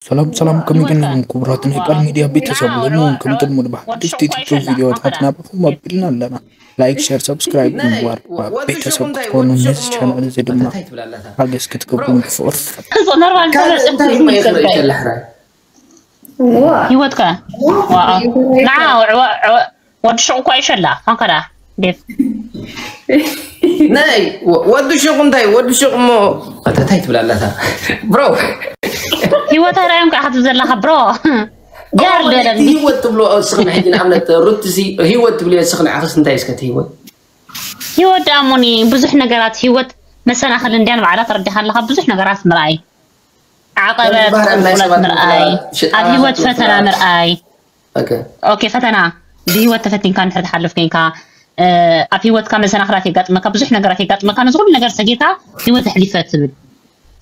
ሰላም ሰላም፣ ከመይ ገኒኹም ክቡራት ናይ ቃል ሚድያ ቤተሰብ? ሎሚ እውን ከም ቅድሙ ንባሕ ሓደሽቲ ቲክቶክ ቪድዮታት ናብኹም ኣቢልና ኣለና። ላይክ፣ ሸር፣ ሰብስክራይብ ብምግባር ቤተሰብ ክትኮኑ ነዚ ቻናል እዚ ድማ ሓገዝ ክትገብሩ ብፍቕሪ ንሓትት። ኖርማል ካልእ እንታይ ተመልከት። ይኽእል ይከላሕ ራይ? ዋ። ህይወትካ ንዓ ወዲ ሹቕ እኳ ይሸላ ካንከዳ ዴፍ ናይ ወ- ወዲ ሹቕ እንታይ ወዲ ሹቕ እሞ ኣታ እንታይ ትብላ ኣለታ? ብሮ ህይወት ኣርኣዮም ከዓ ክትብል ዘለካ ብሮ ጋር በለኒ። ህይወት ትብሎ እስኽን ሕጂ ንኣብነት ሩትሲ ህይወት ትብልዮ እስኽን ዓኽስ እንታይ እስከ እቲ ህይወት? ህይወት ደኣ እሞኒ ብዙሕ ነገራት ህይወት መሰናኽል እንድያን ባዕላ ተረዲኻ ኣለካ። ብዙሕ ነገራት ምርኣይ፣ ዓቐበት፣ ባህርያት ናይ ቁልቁለት ሰባት ምርኣይ፣ ምፍላጥ፣ ሽጣ ኣብ ህይወት ፈተና ምፍላጥ። ምርኣይ። ኦኬ ኦኬ፣ ፈተና ብህይወት ተፈቲንካ እንድሕር ትሓልፍ ኮንካ፣ እ፣ ኣብ ህይወትካ መሰናኽላት የጋጥመካ፣ ብዙሕ ነገራት የጋጥመካ። ነዚ ኩሉ ነገር ሰጊርካ ህይወት ኣሕሊፈ ትብል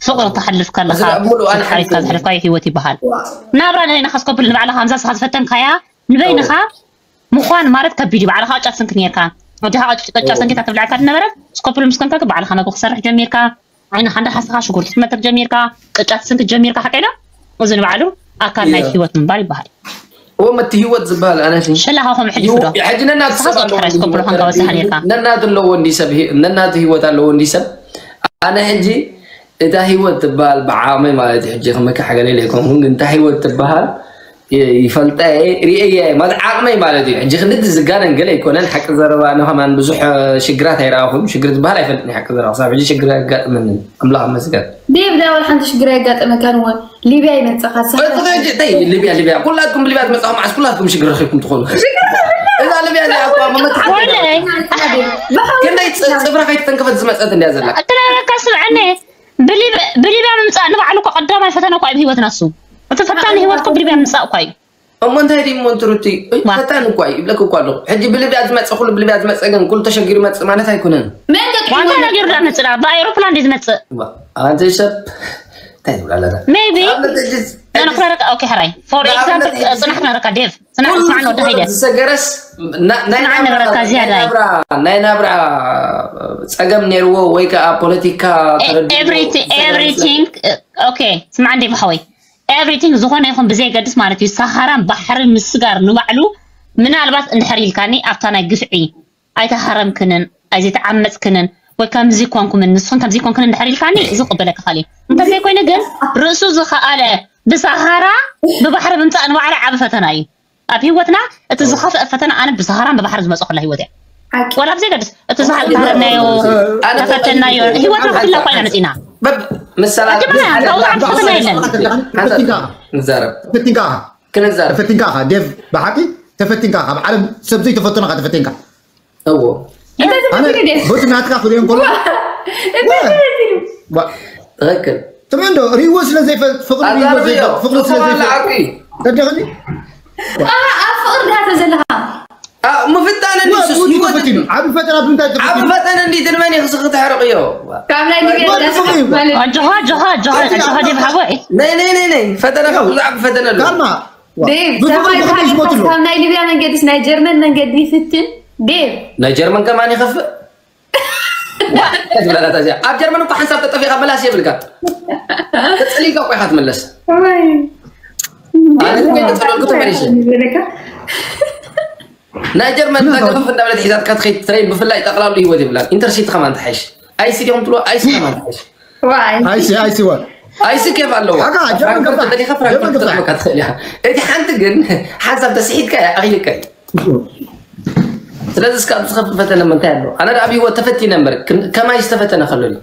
ፍቕሪ ትሓልፍ ከለካ፣ እዚ ኣብ ሙሉእ ኣነ ሓሊፍካ ሓሊፈ ዘሕለፍካዮ ህይወት ይበሃል። ናብራ ንበይንኻ ስከብል ንባዕልኻ ከምዛ ስኻ ዝፈተንካያ ንበይንኻ ምዃን ማለት ከቢድ እዩ። ባዕልኻ ቅጫ ትስንኪ ኔርካ። ወዲኻ ቅጫ ሰንኪታ ትብልዓካ ዝነበረት ስከብል ምስ ኮንካ ግን ባዕልኻ መግቢ ክሰርሕ ጀሚርካ። ዓይንኻ እንዳሓሰኻ ሽጉርቲ ክትመትር ጀሚርካ። ቅጫ ትስንኪ ጀሚርካ። ሓቀይ ዶ? እዚ ንባዕሉ ኣካል ናይ እያ። ህይወት ምንባር ይበሃል። እሞ እቲ ህይወት ዝበሃል ኣነ ሲ ሸላኻኹም ሕሊፉ ዶ? ሕጂ ነናቱ ንስኻ ሰብ ኣለዎ ጥራሕ እንዲ ስኮፕሎ ህይወት ከንካ ወሳኺ ኣለዎ። ኔርካ። ነናቱ ኣለዎ እንዲ ሰብ ህይ- ነናቱ ህይወት ኣለዎ እንዲ ሰብ ኣነ ሕጂ እታ ህይወት ትበሃል ብዓቕመይ ማለት እዩ ሕጂ ክመካሕ ገለ ኢለ ኣይኮንኩን ግን እታ ህይወት ትበሃል ይ- ይፈልጣ እየ ርእየ እየ ማለት ዓቕመይ ማለት እዩ ሕጂ ክንዲ ዝጋነን ገለ ኣይኮነን ሓቂ ዘረባ ኣነ ከማን ብዙሕ ሽግራት ኣይረኣኹም ሽግር ዝበሃል ኣይፈልጥን እየ ሓቂ ዘረባ ክሳብ ሕጂ ሽግር ኣጋጥመኒ ኣምላኽ መስገን ዴቭ ናይ ወላ ሓንቲ ሽግር ኣየጋጠመካን እወ ሊብያ ይመፀኻ ሳሕራ እንታይ ሊብያ ሊብያ ኩላትኩም ብሊብያ ትመፅኹም ዓስ ኩላትኩም ሽግር ረኺብኩም ትኾኑ እዛ ሊብያ እዚኣ እኳ መመት ወለይ ክንደይ ፅ- ፅፍራ ከይተተንከፈት ዝመፀት እንድያ ዘላ እትለካ ስምዐኒ ብሊብ- ብሊብያ ምምፃእ ንባዕሉ እኮ ቀዳማይ ፈተና እኮ ኣብ ህይወትና እሱ እቲ ፈታኒ ህይወት እኮ ብሊብያ ምምፃእ እኮ እዩ እሞ እንታይ ድዩ እሞ እንትሩቲ ዋ። ፈታኒ እኳ እዩ ይብለክ እኳ ኣለኹ ሕጂ ብሊብያ ዝመፀ ኩሉ ብሊብያ ዝመፀ ግን ኩሉ ተሸጊሩ ይመፅእ ማለት ኣይኮነን መንገድ ዋንታ ነጊሩ ዳ መፅእ ብኣይሮፕላን ድዩ ዝመፅእ ኣንቲ ሰብ እንታይ ትብላ ኣለታ ሜቢ ኣብነት ሕጂ ነንክረረካ ኦኬ ሕራይ ፎር ኤግዛምፕል ፅናሕ ክነረካ ዴቭ ፅናሕ ኩሉ ስማዕን ወዲ ሃይደ ዝሰገረስ ና- ናይ ስማዕ ናብራ- ነገረካ ዝያዳ ናይ እዩ። ናብራ- ናይ ናብራ ፀገም ነይርዎ ወይ ከዓ ፖለቲካ ተረዲእዎ ኤቭሪቲንግ ዝሰገረስ ኤቭሪቲንግ ኦኬ ስማዕ እንዴ ብሓወይ ኤቭሪቲንግ ዝኾነ ይኹን ብዘየገድስ ማለት እዩ ሰሃራን ባሕሪ ምስጋር ንባዕሉ ምናልባት እንድሕር ኢልካኒ ኣብታ ናይ ግፍዒ ኣይተሃረምክንን ኣይዘይተዓመፅክንን ወይ ከምዚ ኮንኩምን ንስኹን ከምዚ ኮንክን እንድሕር ኢልካኒ እዚ ክቕበለካ ኻል እዩ እንተዘይኮይኑ ግን ርእሱ ዝኸኣለ ብሰሃራ ብባሕሪ ምምፃእ ንባዕሉ ዓብ ፈተና እዩ ኣብ ህይወትና እቲ ዝኸፍአ ፈተና ኣነ ብሰሃራን ብባሕሪ ዝመፅእ ከላ ህይወት እያ ሓቂ ወላ ብዘይገድስ እቲ ዝሃረናዮ ተፈተናዮ ህይወትና ኩላ ኮይና መፂና በብ ምሳላ ሕጂ ብና ካብኡ ዝዓብ ፈተና የለን ንዛረብ ተፈቲንካ ኢኻ ክንዛረብ ተፈቲንካ ኢኻ ዴቭ ብሓቂ ተፈቲንካ ኢኻ ኣብ ዓለም ሰብ ዘይተፈተኖ ኢኻ ተፈቲንካ እዎ እንታይ ኣነ ተፈቲኑ ዴ በቲ ናትካ ክሪኦ እንከሎ እንታይ ተፈቲኑ ባ- ትኽክል ትምዕዶ ሪእዎ ስለ ዘይፈልጥ ፍቕሪ ሪእዎ ኣዛርብዮ ዘይፈልጥ ፍቕሪ ስለ ጽቡቕ ኣላ ዘይፈልጥ ዓቂ ተደኽኒ ኣብ ፍቕሪ ድሃ ተዘለኻ ምፍታነ ንሱስ ብኡ ህይወት ተፈቲኑ ዓብ ፈተና ብምንታይ ዓብ ተፈቲኑ ፈተነ እንዲ ትንመን ይኽስኽ ተሕርቕዮ ካብ ናይ ሊብያ ወዲ ፍቕሪ እዩ። ጆሃ ጆሃ ጆሃ ጆሃ ዴቭ ሓወይ ነይ ነይ ነይ ነይ ፈተነ ካብ ብዛዕባ ፈተነ ኣሎ ካልማ ዴቭ ብፍቕሪ ሰብኣይ ብፍቕሪ ብሓቂ ይዝመትሉ ካብ ናይ ሊብያ መንገድስ ናይ ጀርመን መንገዲ ይፍትን ዴቭ ናይ ጀርመን ከማን ይኸፍእ ትብላለታ እዚኣ ኣብ ጀርመን እኮ ሓንሳብ ተጠፊእካ መላስ የብልካ ተፀሊልካ እኮ ኢኻ ትመለስ ኣነ ግን ከይተፀለልኩ ተመሊሰ ናይ ጀርመን እዛ ገፈፍ እንዳበለት ሒዛትካ ትኸይድ ትረይን ብፍላይ ጠቕላሉ ህይወት ይብላል ኢንተርሲቲ ከማን ትሓይሽ ኣይሲ ዲኹም ትብሎ ኣይሲ ከማን ትሓይሽ ዋይ ኣይሲ ኣይሲ ወ ኣይሲ ኬፍ ኣለዎ ሓጋ ጀርመን ፍራንክፈርት ገባ እንተደሊኻ ጀርመን ፍራንክፈርት ገባ ተጥመካ ትኽእል ኢኻ እቲ ሓንቲ ግን ሓንሳብ ተስሒትካ እያ ኣኺልካ እዩ ስለዚ እስካብ ዝኸፍእ ፈተነ ምንታይ ኣሎ ኣነ ኣብ ህይወት ተፈቲነ እምበር ክን- ከማይ ዝተፈተነ ከሎ እዩ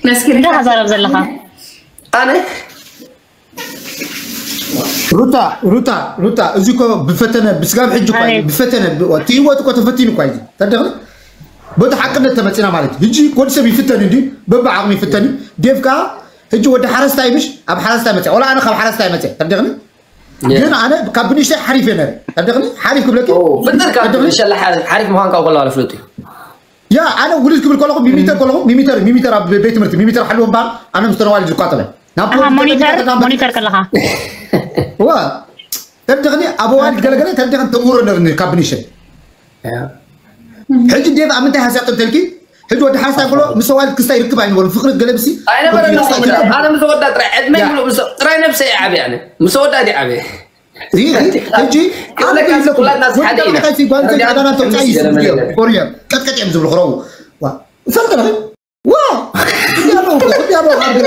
መስኪን እንታይ ተዛረብ ዘለኻ ኣነ ሩታ ሩታ ሩታ እዚ እኮ ብፈተነ ብስጋብ ሕጂ እኮ ኣቤት። ብፈተነ ብ- እቲ ህይወት እኮ ተፈቲኑ እኳ እዩ ተደኽኒ በቲ ሓቅነት ተመፂና ማለት እዩ ሕጂ ወዲ ሰብ ይፍተን እንዲ በብዓቕሚ ይፍተን እዩ ዴቭ ከዓ ሕጂ ወዲ ሓረስታይ ምሽ ኣብ ሓረስታይ መፅያ ወላ ኣነ ካብ ሓረስታይ መፅያ ተደኽኒ ግን ኣነ ካብ ብንእሽተይ ሓሪፍ እየ ነረ ተደኽኒ ሓሪፍ ክብለኪ ፍጥር ካብ ተደኽኒ ሸላ ሓሪፍ ምዃን ካብ ከለዋ ፍሉጥ እዩ ያ ኣነ ውልድ ክብል ከለኹ ሚሚተር ከለኹ ሚሚተር ሚሚተር ኣብ ቤት ትምህርቲ ሚሚተር ሓልዎ እምበሃል ኣነ ምስ ተነዋልድ ዝቋጠበ ናብ ኣሃ፣ ፖሊስ ሞኒተር ተደረገ ናብ ሞኒተር ከለኻ ዋ ተደኽኒ ኣብ ዋልድ ገለገለ ተደኽን ተምሮ ነርኒ ካብ ብንሽተይ ሕጂ ዴቭ ኣብ ምንታይ ሓሳብ ተልኪ ሕጂ ወዲ ሓንሳይ ክሎ ምስ ሰብኣይ ክስታይ ርክብ ኣይነበሮም። ፍቕሪ ገለ ብሲ ኣይነበረን። ኣነ ምስ ወዳ ጥራይ ዕድመይ ሙሉእ ምስ ጥራይ ነብሰይ እየ ዓብየ። ኣነ ምስ ወዳ ድየ ዓብየ። ሪኢ ሕጂ ክብለካ ኩላትና ሓደ ኢና። ጓንዘ ጋዳና ተውፃኢ ይስብዮ ኮርያ ቀጥቀጥ እዮም ዝብሉ ክረው ዋ ፈልጠ ዋ እንዲያለው እንዲያለው ግነ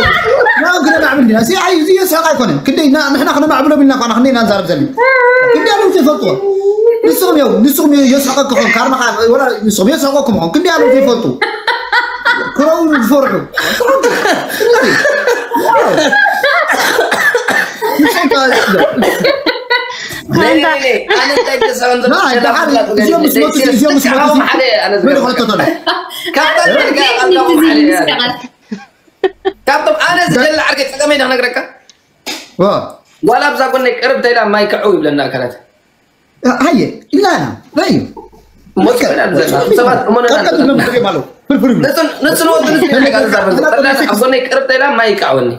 ማዕብል ዲና ሲ ኣይ እዚ የስሕቕ ኣይኮነን። ክንደይ ንሕና ክነማዕብሎም ኢልና ኮና ክንደይ ኢና ንዛረብ ዘለና። ክንደይ ኣለዉ ዘይፈልጥዎ ንስኹም የው ንስኹም የስሕቐኩም ኾን ካርማኻ ወላ ንስኹም የስሕቐኩም ኾን ክንደይ ኣለዉ ዘይፈልጡ ክረው ዝፈርሑ ካብቶም ኣነ ዝደሊ ዓርገ ፀቀመ ኢና ክነግረካ። ጓል ኣብዛ ጎነይ ቅርብ ተይላ ማይ ክዕው ይብለና ኣካላት። ሃየ ኢልና ኢና ረዩ ሰባት እመኑና። ንሱ ንወዱ ንሱ ኣብ ጎነይ ቅርብ ተይላ ማይ ይቃወኒ።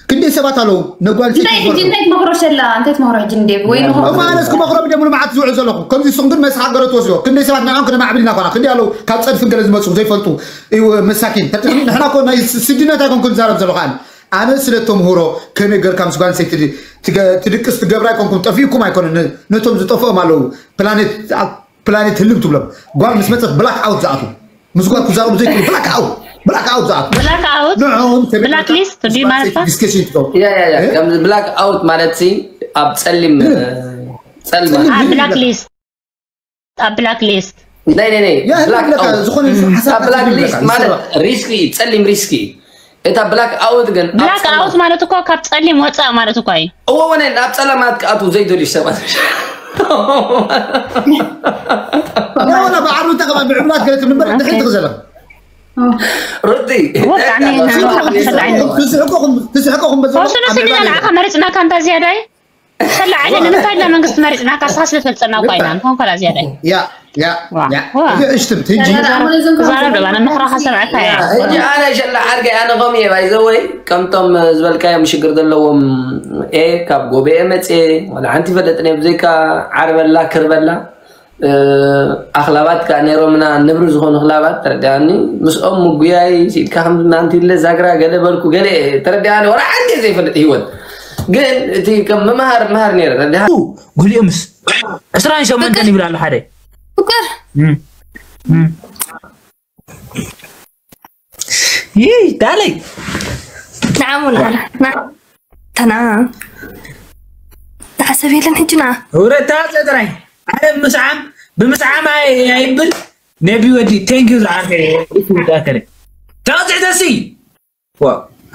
ክንደይ ሰባት ኣለዉ ነጓል እንታይ ሕጂ እንታይ ትመክሮ ሸላ እንታይ ትመክሮ ሕጂ እንዴ ወይ ንኹ ማለት ክመክሮም ደሞ ንመዓት ዝውዕል ዘለኹ ከምዚ ሱቕ ግን መስ ሃገረ ትወስዶ ክንደይ ሰባት ንዖም ክነማዕብል ኢና ኮና ክንደይ ኣለዉ ካብ ፀድፍን ገለ ዝመፁ ዘይፈልጡ እዩ መሳኪን ተጥቅሚ ንሕና ኮ ናይ ስድነት ኣይኮንኩን ዝዛረብ ዘለኹ ኣነ ኣነ ስለ ተምህሮ ከመይ ገርካ ምስ ጓል ሰይቲ ትድቅስ ትገብራ ኣይኮንኩም ጠፊእኩም ኣይኮነ ነቶም ዝጠፍኦም ኣለዉ ፕላኔት ፕላኔት ህልም ትብሎም ጓል ምስ መፀት ብላክ ኣውት ዝኣትዉ ምስ ጓል ክዛረቡ ዘይክእሉ ብላክ ኣውት ብላክ ኣውት ዝኣትዉ ብላክ ኣውት ንዕኦም ብላክ ሊስት ድዩ ማለትካ? ዲስከሽን ትገብሩ ከምዚ ብላክ ኣውት ማለት ሲ ኣብ ፀሊም ፀልማ ኣብ ብላክ ሊስት ኣብ ብላክ ሊስት ናይ ናይ ናይ ብላክ ኣውት ዝኾነ ሓሳብ ብላክ ሊስት ማለት ሪስክ እዩ ፀሊም ሪስክ እዩ እታ ብላክ ኣውት ግን ብላክ ኣውት ማለት እኮ ካብ ፀሊም ወፃእ ማለት እኮ እዩ እወ ወነ ናብ ፀለማት ክኣትዉ ዘይደልዩ ሰባት ወላ በዓሉ ተቐባ ምዕብላት ገለ ትብል እምበር ድሕሪ ትኽዘለ ሩቲ ወጣዕሚ ትስሕቀኹም በዘ ወስኑ ስድና ንዓኻ መሪፅናካ እንታ ዝያዳይ ተላዓለ ንምንታይ ኢልና መንግስቲ መሪፅናካ ስኻ ስለ ፈልፀና እኳ ኢና ንኾን ከላ ዝያዳይ ያ ያ ያ እሽትም ትጂ ተዛረብ ደባ ንምኽራኻ ሰብዐካ እያ ሕጂ ኣነ ሸላ ዓርገ ኣነ ከም እየ ባይዘወይ ከምቶም ዝበልካዮም ሽግር ዘለዎም ኤ ካብ ጎበኤ መፅኤ ዋላ ሓንቲ ይፈለጥን እየ ብዘይካ ዓርበላ ክርበላ ኣኽላባት ከዓ ነይሮምና ንብሪ ዝኾኑ ኣኽላባት ተረዲኣኒ ምስኦም ምጉያይ ሲድካ ከም ናንቲ ኢለ ዛግራ ገለ በልኩ ገለ ተረዲኣኒ ወላ ሓንቲ ዘይፈልጥ ህይወት ግን እቲ ከም መምሃር መሃር ነይረ ተረዲኣ ጉሊኦምስ ዕስራን ሸሞንተን ይብል ኣሎ ሓደ ፍቅር ይይ ዳለይ ንዓሙ ንዓና ተና ተሓሰብ የለን ሕጂ ንዓ ህብረታ ጥራይ ዓለም ምስዓም ብምስዓም ኣይብል ነቢ ወዲ ቴንክ ዩ ዝዓርከ ወዳከረ ተወፅዕተሲ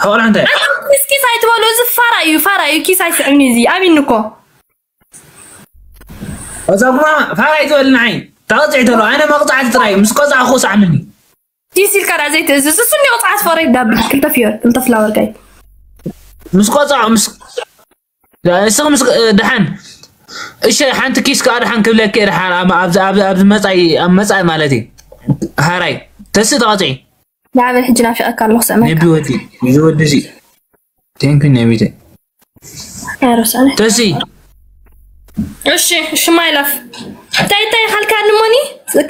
ሕቆላ እንታይ ኪስ ኪስ ኣይትበሉ እዚ ፋራ እዩ ፋራ እዩ ኪስ ኣይስዕብኒ እዚ ኣሚን እኮ እዛ ጉማማ ፋራ ኣይትበል ንዓይ ተቐፅዒ ተሎ ኣነ መቕፃዕቲ ጥራይ ምስ ቆፃዕኹ ስዓምኒ ኪስ ኢልካ ዳ ዘይትእዝዝ እሱ እንዲ ቅፅዓት ፈረ ይዳብል ክልተ ፍዮር ክልተ ፍላወር ጋይ ምስ ቆፃዕ ምስ እስኺ ምስ ደሓን እሺ ሓንቲ ኪስ ከዓ ደሓን ክብለኪ ደሓን ኣብዚ ኣብዚ ኣብዚ መፃኢ ኣብ መፃኢ ማለት እዩ ሃራይ ተሲ ተቐፅዒ ንዓበይ ሕጂ ናፊቐካ ኣለኹ ስዕመካ ነቢ ወዲ እዚ ወዲ እዚ ቴንክ ዩ ነቢተ ኣይረሳነ ተሲ እሺ እሺ ማይላፍ እንታይ እንታይ ካልካ ንሞኒ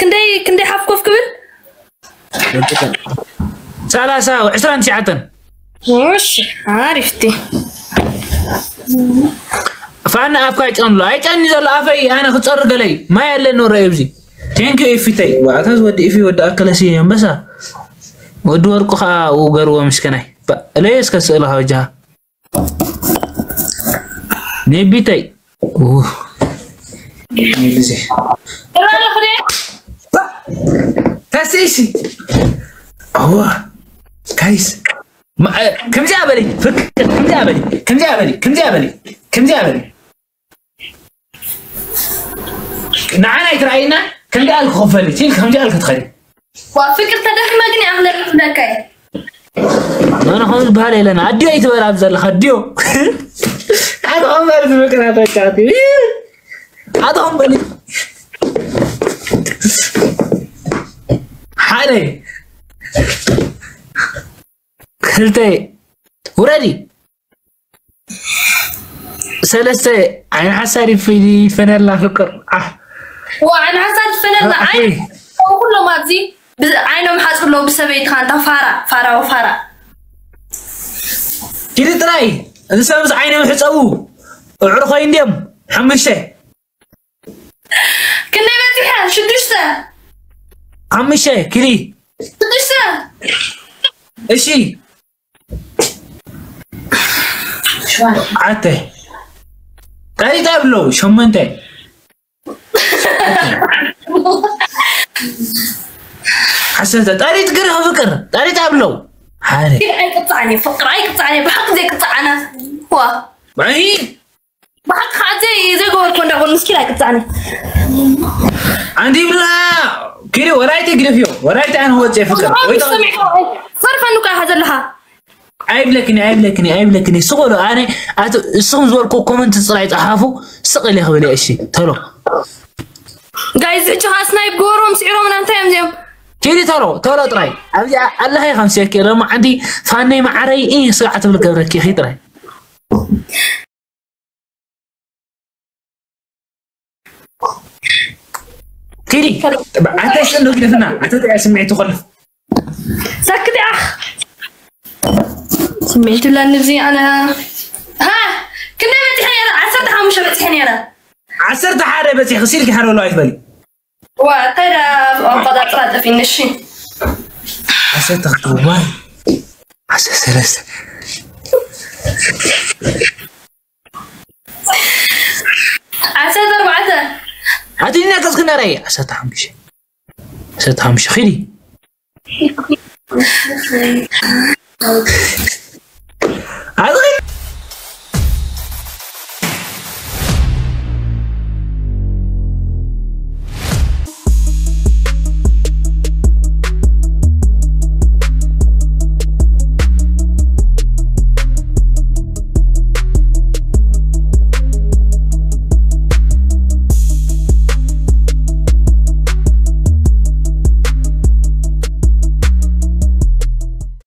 ክንደይ ክንደይ ሓፍ ኮፍ ክብል ሰላሳ ዕስራን ትሽዓተን እሺ ኣሪፍቲ ፋና ኣፍካ ይጨንሎ ኣይጨኒ ዘሎ ኣፈይ ኣነ ክፀሪ ገለይ ማይ ኣለኒ ረእ ኣብዚ ቴንክ ዩ ኤፊተይ ዋዕታዝ ወዲ ኢፊ ወዲ ኣከለሲ ኣንበሳ ወዲ ወርቁ ከዓ ውገርዎ ምስከናይ እለየ እስከ ስእልኻ ወጃሃ ኔቢተይ ተሲሲ እዋ ጋይስ ከምዚኣ በሊ ፍቅር ከምዚኣ በሊ ከምዚኣ በሊ ከምዚኣ በሊ ከምዚኣ በሊ ከምዚኣ በሊ ንዓና ይትረኣይና ከምዚኣ ክኸፈል ሲል ከምዚኣ ክትኸዲ ዋ ፍቅር ተደኺመ ግን ይኣኽለኒ ክብለካ እየ ኣነ ከምኡ ዝበሃል የለን ኣዲዮ ይትበል ኣብ ዘለካ ኣዲዮ ሓደ ኸምበር ዝምቅና ተካቲ ሓደ ኸምበል ሓደ ክልተ ውረዲ ሰለስተ ዓይን ሓሳድ ይፈነላ ፍቅር ዋ ዓይን ሓሳድ ይፈነላ ዓይን ኩሎም ኣብዚ ብ- ዓይኖም ሓፁ ኣለዉ ብሰበይትኻ። እንታ ፋራ ፋራ ወፋራ። ኪዲ ጥራይ እንሰብስ ዓይኖም ሕፀቡ። እዕርኾይ እንድዮም። ሓሙሽተ። ክንደይ በፂሐ? ሽዱሽተ። ሓሙሽተ ኪዲ። ሽዱሽተ። እሺ። ዓተ። ጠሪጣ ብለው ሸመንተ። ዓሰርተ። ጠሪጥ ግረ ፍቅር። ጠሪጣ ብለው ሓደ። ኣይቅፃዕን እየ ፍቅር ኣይቅፃዕን እየ ብሓቂ ዘይቅፃዓና። ዋ ባይ። ብሓቂ ከዓ ዘይ ዘይገበርኩ እንዳበሉ ምስኪን ኣይቅፃዕን እየ። ኣንቲ ብላ። ኪዲ ወራይቲ ግደፍዮ። ወራይቲ ኣነ ወፀ ፍቅር። ወይ ሰሚዕካ። ፈርፈኑ ከዓ ዘለኻ። ኣይብለክኒ ኣይብለክኒ ኣይብለክኒ ስቆሎ ኣነ ኣቶ እስኹም ዝበልኩ ኮመንት ፅራይ ፀሓፉ። ስቕ ኢለ ክብል እየ። እሺ ተሎ። ጋይዝ ሕጂ ከዓ ስናይፕ ገበሮም ስዒሮምና እንታይ እዮም እዚኦም? ኪዲ ተሎ ተሎ ጥራይ ኣብዚ ኣለኸ ከም ሴኪ ረማ ዓንዲ ፋነይ መዓረይ እ ስርዓት ትብል ገብረኪ ኺ ጥራይ። ኪዲ ኣንተ ስእንዶ ግደፍና ኣንተ ጥያ ስምዒት ትኾልፍ። ሰክት ኣኽ ስምዒት ብላኒ እዚ ኣነ። ሃ ክንደይ በፂሐ ነረ? ዓሰርተ ሓሙሽተ በፂሐ ነረ። ዓሰርተ ሓደ በፂሕ ክሲል ክሓረሉ ኣይትበል። ዋ እንታይ ዳ ኣቆፃፅራ ጠፊኒ። እሺ ዓሰርተ ክልተ ዋይ ዓሰርተ ሰለስተ ዓሰርተ ኣርባዕተ ኣትኛ ከስክነራይ ዓሰርተ ሓሙሽተ ዓሰርተ ሓሙሽተ ኺዲ።